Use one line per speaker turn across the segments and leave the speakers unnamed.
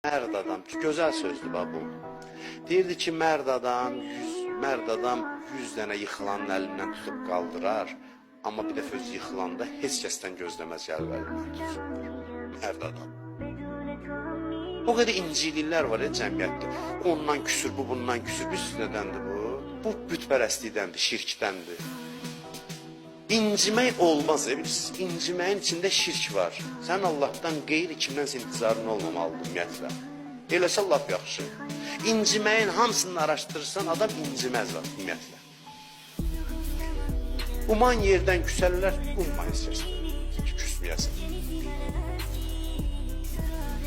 Mərd adam, gözəl sözdür bax bu. Deyirdi ki, mərd adam 100 dənə yıxılanın əlindən tutub qaldırar, amma bir dəfə özü yıxılanda heç kəsdən gözləməz gəlib əlindən tutsun. Mərd adam. O qədər inciliklər var ya cəmiyyətdə. Ondan küsür, bu bundan küsür. Bilirsiniz nədəndir bu? Bu bütpərəstlikdəndir, şirkdəndir. İncimək olmaz, bilirsiniz, inciməyin içində şirk var. Sən Allahdan qeyri kimdənsə intizarın olmamalıdır ümumiyyətlə. Eləsə lap yaxşı. İnciməyin hamısını araşdırırsan, adam inciməz var ümumiyyətlə. Uman yerdən küsərlər, umma heç kəsdən. Ki, küsməyəsən.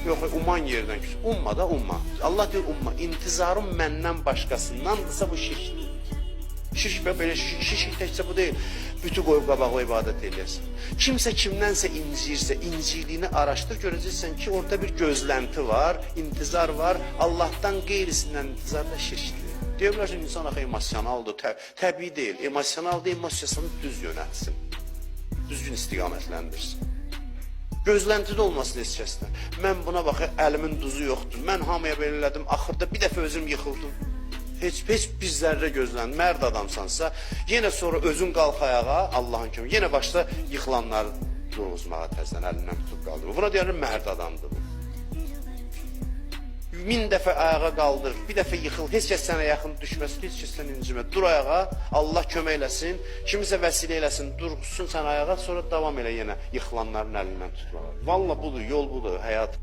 Yox, uman yerdən küs. Umma da umma. Allah deyir umma. İntizarın məndən başqasındandırsa bu şirkdir. Şirk və belə şirk təkcə bu deyil. Bütü qoyub qabağa ibadət eləyəsən. Kimsə kimdənsə inciyirsə, inciliyini araşdır, görəcəksən ki, orada bir gözlənti var, intizar var. Allahdan qeyrisindən intizar da şirkdir. Deyə bilərsən, insan axı emosionaldır, təbii deyil. Emosionaldır, emosiyasını düz yönəltsin. Düzgün istiqamətləndirsin. Gözlənti də olmasın heç kəsdən. Mən buna bax, əlimin duzu yoxdur. Mən hamıya belə elədim, axırda bir dəfə özüm yıxıldım. Heç bir zərrə gözlən, mərd adamsansa, yenə sonra özün qalx ayağa, Allahın köməyi, yenə başla yıxılanları durğuzmağa təzədən əlindən tutub qaldırma. Buna deyirlər mərd adamdır bu. 1000 dəfə ayağa qaldır, bir dəfə yıxıl, heç kəs sənə yaxın düşməsin, heç kəs səni incimə. Dur ayağa, Allah kömək eləsin, kimisə vəsilə eləsin, durğuzsun sən ayağa, sonra davam elə yenə yıxılanların əlindən tutmağa. Vallah budur, yol budur, həyat.